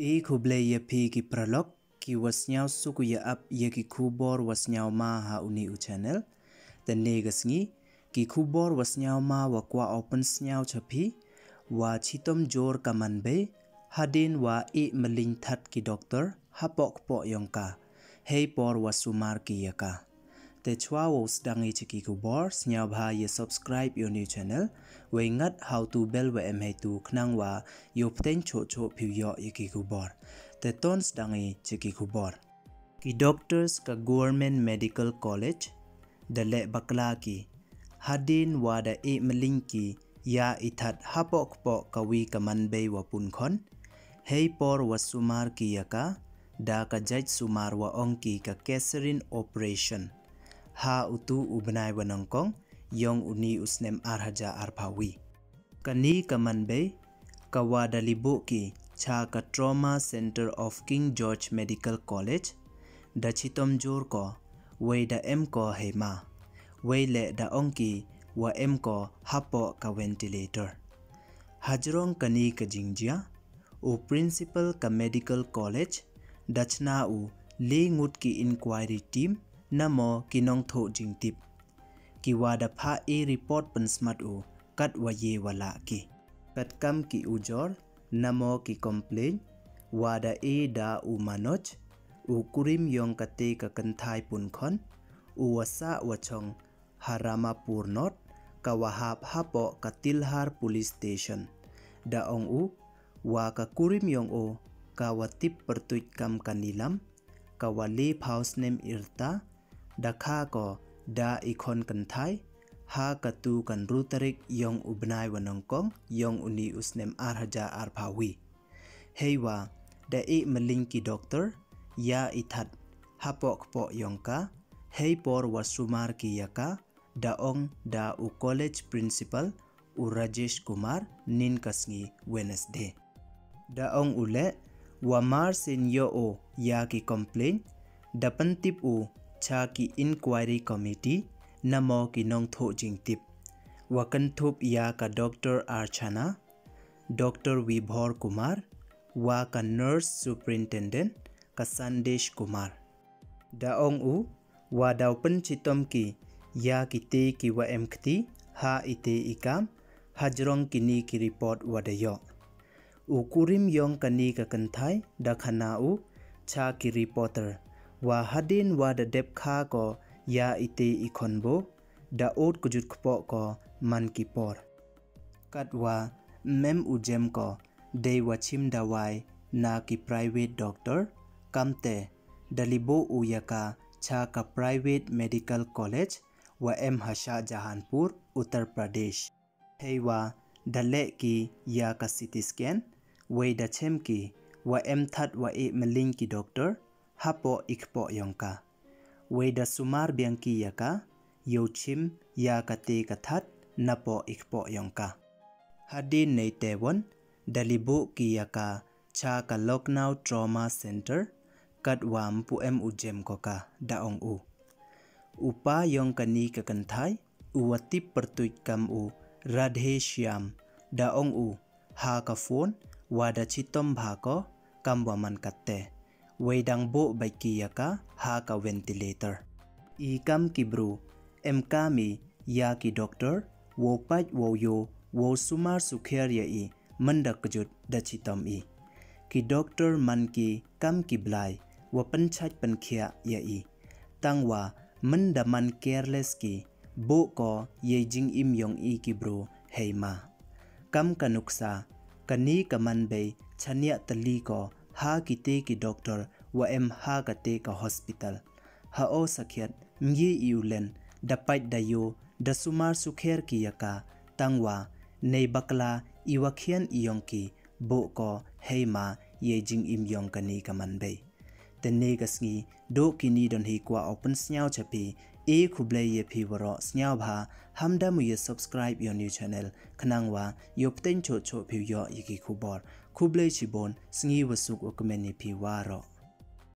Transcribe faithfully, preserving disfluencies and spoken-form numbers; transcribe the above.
E khublei ya phi ki paralok, ki wa sniaw suk u ya ap ya ki khubor wa sniaw ma ha uni u channel. Te ne ka sngi, ki khubor wa sniaw ma wa kwah o pynsniaw cha phi, wa chitom jur ka manbei, hadien wa e mylliñ that ki doctor, hapoh kpoh yong ka, hei por wa sumar ki ya ka. Te chwa wow sdang i cha ki khubor, sniawbha ya subscribe ya u new channel, wei ngat ha u tu bell wa em heitu khnang wa yow pteng choh choh phi u yoh ya ki khubor. Te ton sdang i cha ki khubor. Ki doctors ka Government Medical College, da leh bakla ki, hadien wa da e mylliñ ki ya i that hapoh kpoh ka wi ka manbei wa pun khon, hei por wa sumar ki ya ka, da ka jait sumar wa ong ki ka caesarean operation, ha u tu u bnai wa nyngkong yong uni u snem ar hajar arphaw wi. Kani ka manbei, ka wa da libuh ki cha ka Trauma Center of King George Medical College, da chitom jur ko, wei da em ko hei ma, wei leh da ong ki wa em ko hapoh ka ventilator. Hajrong kani ka jingjia, u principal ka medical college, da chna u le ngut ki inquiry team, namo ki nongthoh jingtip, ki wa da phah e report pynsmat u, kat wa ye wa lah ki. Kat kam ki ujor, namo ki complain, wa da e da u Manoj, u kurim yong kate ka kynthai pun khon, u wa sah wa chong ha Ramapur North, ka wa hap hapoh ka Tilhar Police Station. Da ong u, wa ka kurim yong o, ka wa tip pyrtuit kam ka Nilam, ka wa le phaw snem yrta, da kha ko da i khon kynthai, ha ka tu ka ynru tarik yong u bnai wa nyngkong yong uni u snem ar hajar arphaw wi. Hei wa da e mylliñ ki doctor ya i that hapoh kpoh yong ka, hei por wa sumar ki ya ka, da ong da u college principal, u Rajesh Kumar, nin ka sngi Wednesday. Da ong u leh, wa mar sien yoh o ya ki complain, da pyntip u cha ki inquiry committee, namo ki nongthoh jingtip, wa kynthup ya ka Doctor Archana, Doctor Vibhor Kumar, wa ka nurse superintendent, ka Sandesh Kumar. Da ong u, wa daw pynchitom ki ya kite ki wa em kti ha ite i kam, hajrong kini ki report wa da yoh. U kurim yong kani ka kynthai da khana u cha ki reporter, wa hadien wa da dep kha ko ya ite i khonboo, da ot kjut kpoh ko man ki por. Kat wa ym em u jem ko dei wa chim dawai na ki private doctor, kamte da libuh u ya ka cha ka private medical college wa em ha Shahjahanpur, Uttar Pradesh. Hei wa da leh ki ya ka C T scan, wei da chem ki wa em that wa e mylliñ ki doctor hapoh i kpoh yong ka. Wei da sumar biang ki ya ka, yow chim ya kate ka that napoh i kpoh yong ka. Hadien neite won, da libuh ki ya ka cha ka Lucknow Trauma Center, kat wa ym pu em u jem ko ka, da ong u. U pa yong kani ka kynthai, u wa tip pyrtuit kam u Radhe Shyam, da ong u, ha ka phone, wa da chitom bha ko, kam wa man katte. Wei dang buh bait ki ya ka ha ka ventilator. I kam ki bru, em kam i ya ki doctor, wow pait wow yoh, wow sumar sukher ya i, mynda kjut da chitom i. Ki doctor man ki kam ki blai, wa pynchait pynkhiah ya i. Tang wa mynda man careless ki, buh ko yei jingim yong i ki bru hei ma. Kam ka nuksa, kani ka manbei chaniah tylli ko ha kite ki doctor wa em ha kate ka hospital. Ha o sakhiat, ym ye i u len, da pait da yoh, da sumar sukher ki ya ka, tang wa nei bakla i wa khian i yong ki, buh ko hei ma yei jingim yong kani ka manbei. Te ne ka sngi, duh kini don hi kwah o pynsniaw cha phi. E khublei ya phi waroh, sniawbha ham da mu ya subscribe ya u new channel, khnang wa yow pteng choh choh phi u yoh ya ki khubor. Khublei chibun, sngi wa suk wa kmen ya phi waroh.